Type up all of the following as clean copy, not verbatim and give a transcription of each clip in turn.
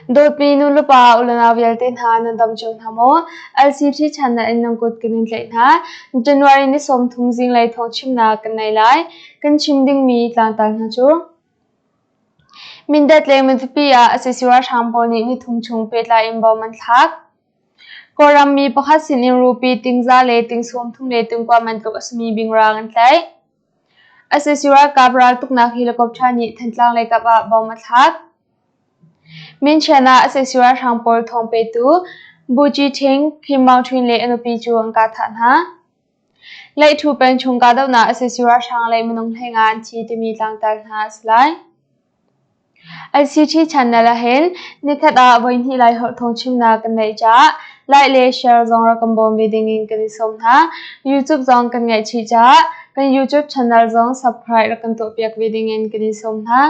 Dawtmi nulepa ulenau vialte hna nan dam cio hna maw? LCT channel in nan kut kan in tlaih hna. January ni 30 zinglei thawng chimnak kan nei lai. Kan chim dingmi tlangtar hna cu Mindat le Matupi ah sac ralhrang pawl nih nithum chung pehtlai in bom an thlak. Kawlram mi pakhat sinin rupee tingza le ting 30 le tingkua man tluk a simi bingrang an tlaih. Sac ralkap raltuknak helicopter nih Thantlang leikap ah bom a thlak. Minchian ah sac ralhrang pawl thawng petu Bu Ci Thing, Kim Maung Ṭwin le a nupi cu an kah thah hna. Leihṭhu peng chung kahdohnak sac ralhrang le minung hleinga an thi timi tlangtar hna a si lai. ICT channel ahhin nikhat ah voihnih Laiholh thawngchimnak kan neih caah like le share zong rak kan bawm ve dingin kan i sawm hna. YouTube zong kan ngeih chih caah kan YouTube channel zong subscribe rak kan tuahpiak ve dingin kan i sawm hna.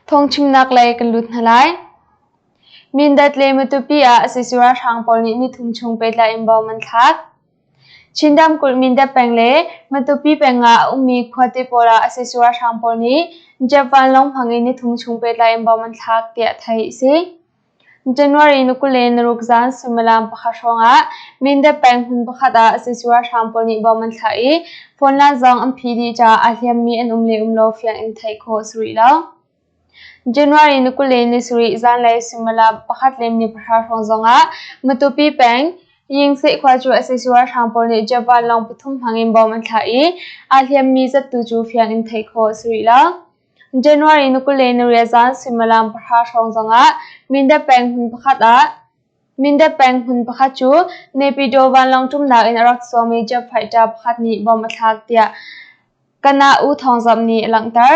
Thawngchimnak lei kan lut hna lai. Mindat le Matupi ah sac ralhrang pawl nih nithum chung pehtlai in bom an thlak. Chin ramkulh Mindat peng le Matupi peng ah a ummi khuate pawl ah sac ralhrang pawl nih jet vanlawng hmang in nithum chung pehtlai in bom an thlak tiah theih a si. January ni 26 zan suimilam pakhat hrawngah Mindat peng hmun pakhat ah sac ralhrang pawl nih bom an thlah i phone line zong an phih dih caah aa hliammi an um le um lo fiang in theih khawh a si rih lo. January ni 27 zanlei suimilam pakhat le ni pahra hrawng zongah Matupi peng Yingseh khua cu sac ralhrang pawl nih jet vanlawng pathum hmangin bom an thlah i aa hliammi zattu cu fiang in theih khawh a si rih lo. January ni 28 zan suimilam pahra hrawng zongah Mindat peng hmun pakhat ah Mindat peng hmun pakhat cu Naypyidaw vanlawng ṭumnak in a rak chuakmi jet fighter pakhat nih bom a thlak tiah Kana U Thawngzamh nih a langhter.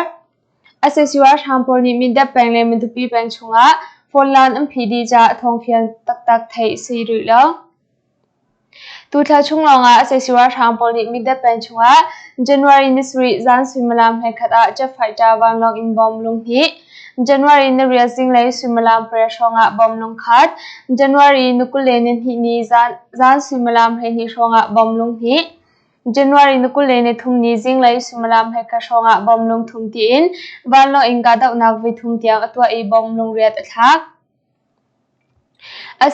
Sac ralhrang pawl nih Mindat peng le Matupi peng chungah phone line an phih dih caah thawngfian taktak theih a si rih lo. Tuthla chung lawngah sac ralhrang pawl nih Mindat peng chungah January ni sarih zan suimilam hleikhat ah jet fighter vanlawng in bomb lung hnih, January ni riat zinglei suimilam pariat hrawngah bomb lung khat, January ni 22 ni zan suimilam 12 hrawngah bomb lung hnih, January ni 23 ni zinglei suimilam hleikhat hrawngah bomb lung thum tiin vanlawng in kahdohnak voi thum tiang a tuah i bomb lung riat a thlak.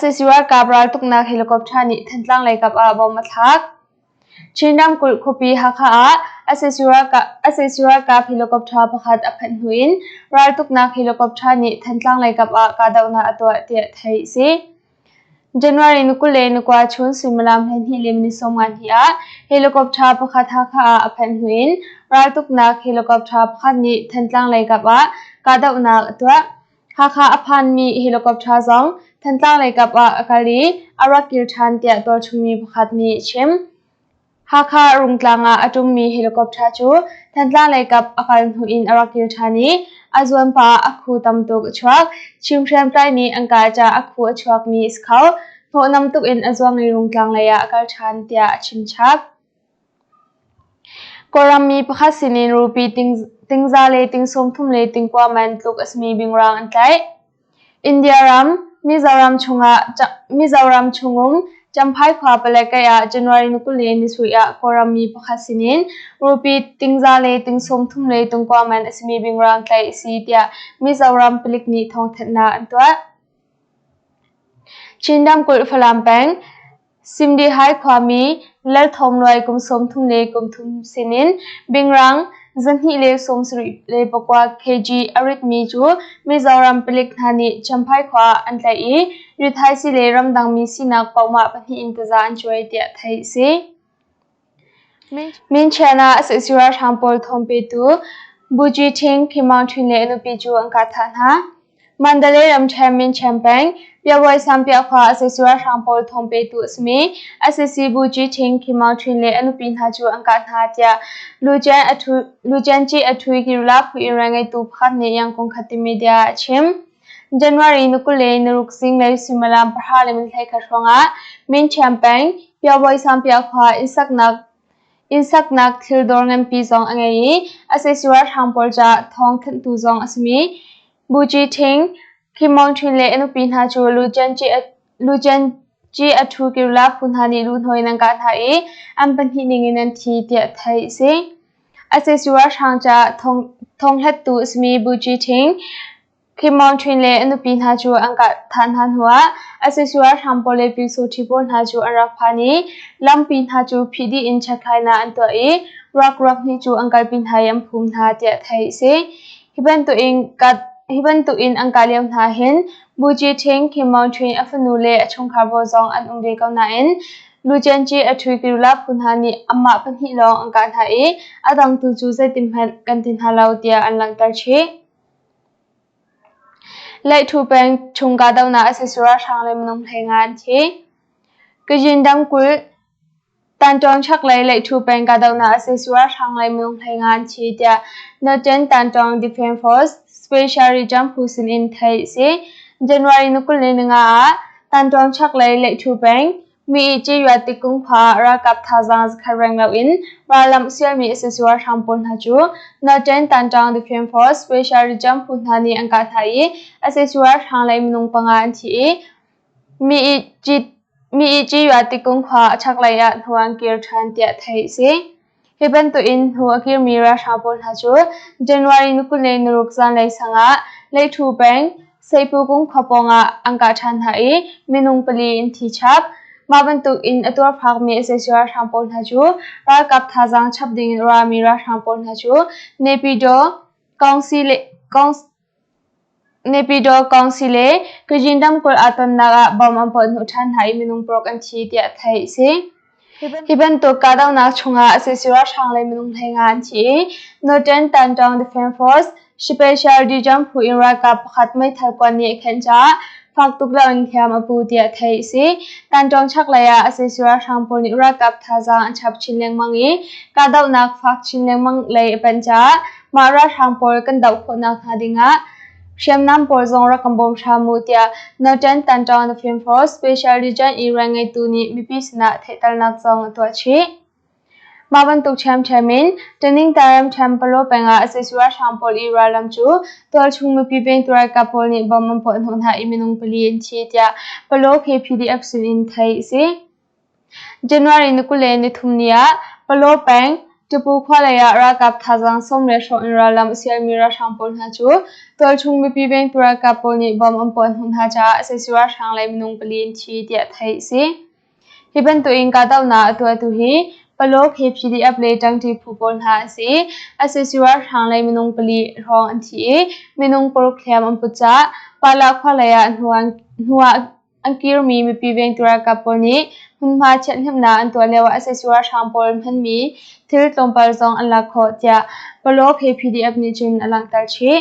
Sac ralkap raltuknak helicopter nih Thantlang leikap ah bom a thlak. Chin ramkulh khuapi Hakha ah sac ralkap helicopter pakhat a phanh hnu in raltuknak helicopter nih Thantlang leikap ah kahdohnak a tuah tiah theih a si. January ni 29 chun suimilam 12 le minute 52 ah helicopter pakhat Hakha ah a phanh hnu in raltuknak helicopter pakhat nih Thantlang leikap ah kahdohnak a tuah. Hakha a phanmi helicopter zong Thantlang leikap ah a kal i a rak kir ṭhan tiah tualchungmi pakhat nih a chim. Hakha Rungtlang ah a ṭummi helicopter cu Thantlang leikap a kal hnu in a rak kir ṭhan i a zuanpah ah a khu tam tuk a chuak. Chin hriamtlai nih an kah caah a khu a chuakmi a si kho. Hnawhnam tuk in a zuang i Rungtlang lei ah a kal ṭhan tiah a chim chap. Kawlram mi pakhat sinin rupee tingza le ting 30 le tingkua man tluk a simi bingrang an tlaih. India ram, Mizoram chungum Champhai khua palek ah January ni 27 ah Kawlram mi pakhat sinin rupee tingza le ting 30 le tingkua man a simi bingrang tlaih a si tiah Mizoram palik nih thawngthanhnak an tuah. Chin ramkulh Falam peng, Simdihai khuami Lalthawm Luai kum 30 le kum thum sinin bingrang 274 kg a ritmi cu Mizoram palik hna nih Champhai khua ah an tlaih i rithaisii le ramdangmi sinak pohmah pahnih in taza an cuai tiah theih a si. Minchian ah sac ralhrang pawl thawng petu Bu Gyi Thing, Khin Maung Ṭwin le a nupi cu an kah thah hna. Mandalay ramṭhen Minchian peng, Piabuai Sampiah khua sac ralhrang pawl thawng petu a simi sac Bu Gyi Thing, Khin Maung Ṭwin le a nupi hna cu an kah hna tiah Lucianci Athui Kirula phu in rianngeitu pakhat nih Yangon Khatte media ah a chim. January ni 26 zinglei suimilam pahra le minute 11 hrawngah Minchiam peng, Piabuai Sampiah khua innsaknak thildawr nganpi zong a ngei i sac ralhrang pawl caah thawng thanhtu zong a simi Bu Gyi Thing, Kim Maung Ṭwin le a nupi hna cu. Lucianci a ṭhu Kirla phu hna nih luhnawi in an kah hna i an pahnih ningin an thi tiah theih a si. Sac ralhrang caah thonghlattu a simi Buci Ṭhing, Kim Maung Ṭhin le a nupi hna cu an kah thah hna hnuah sac ralhrang pawl le Pyusawṭhi pawl hna cu an rak phan i lampi hna cu phih dih in chekhlainak an tuah i ruak ruak hnih cu an kalpi hna i an phum hna tiah theih a si. Hi bantukin an kah lio hna hin Buci Ṭhing, Kim Maung Ṭhin a fanu le a chungkhar pawl zong an um ve ko nain Lucianci a ṭhuikirula phu hna nih anmah pahnih lawng an kah hna i a dang tu cu zeitinhmanh kan ti hna lo tiah an langhter chih. Laihthu peng chung kahdohnak a si ralhrang le minung 15 an thi. Kajin ramkulh Tanṭawn chaklei Laihthu peng kahdohnak a si ralhrang le minung 15 an thi tiah Northern Tanṭawn Defense Force Special Region phu sinin theih a si. January ni 25 ah Tanṭawn chaklei Laihthu peng Mi Ciyuat tikung khua ralkap thazaang zakhat reng loin rallamh sialmi sac ralhrang pawl hna cu Northern Tanṭaung Defense Force Special Region phu hna nih an kah hna i sac ralhrang lei minung panga an thi i Mi Ciyuat tikung khua a chaklei ah hnu an kir ṭhan tiah theih a si. Hi bantukin hnu a kirmi ralhrang pawl hna cu January ni 26 zanlei sang ah Leithu peng Seipukung khua pawngah an kah ṭhan hna i minung pali an thi chap. Mah bantukin a tuarfakmi sac ralhrang pawl hna cu ralkap thazaang chap dingin a rami ralhrang pawl hna cu Naypyidaw Naypyidaw Kawngsi le Kajin ramkulh aa tonnak ah bom an puahhnawh ṭhan hna i minung paruk an thi tiah theih a si. Hi bantuk kahdohnak chungah sac ralhrang le minung 15 an thi i Northern Tanṭaung Defense Force Special Region phu in ralkap pakhat meithal kuan nih a khenh caah fak tuk loin hliam a pu tiah theih a si. Tanṭaung chaklei ah sac ralhrang pawl nih ralkap thazaang an chap chin lengmang i kahdohnak fak chin lengmang lei a panh caah Mah ralhrang pawl kan doh khawhnak hnga dingah hriamnam pawl zong rak kan bawm hram u tiah Northern Tanṭaung Defense Force Special Region i rianngeitu nih mipi sinah theihternak zong a tuah chih. Mah bantuk ṭhiamṭhiam in Taningta ramṭhen Palaw peng ah sac ralhrang pawl i rallam cu tualchung mipi vengtu ralkap pawl nih bom an puahhnawh hna i minung pali an thi tiah Palaw KPDF sinin theih a si. January ni 23 ni ah Palaw peng Tupu khua lei ah ralkap thazaang sawm le hrawh in rallam a sialmi ralhrang pawl hna cu tualchung mipi vengtu ralkap pawl nih bom an puahhnawh hna caah sac ralhrang lei minung pali an thi tiah theih a si. Hi bantukin kahdohnak a tuahtu hi Palaw KPDF le ṭangṭi phu pawl hna an si i sac ralhrang lei minung pali hrawng an thi i minung paruk hliam an put caah Pala khua lei ah hnu ah An kirmi mipi vengtu ralkap pawl nih hmunhma chiathnemnak an tuah lioah sac ralhrang pawl hmanmi thil tlawmpal zong an lak khawh tiah Palaw KPDF nih cun a langhter chih.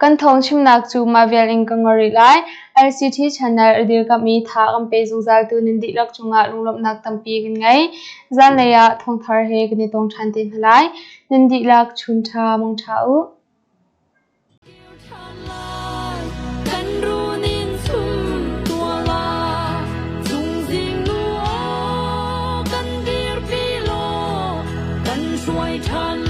Kan thawng chimnak cu mah vial in ka ngol rih lai. LCT channel a dirkamh i tha kan pe zungzaltu nan dihlak cungah lunglawmhnak tampi kan ngei. Zanlei ah thawngthar he kan i tong ṭhan te hna lai. Nan dihlak chun ṭha mang ṭha u. Kan dirpi law kan hruai ṭhan.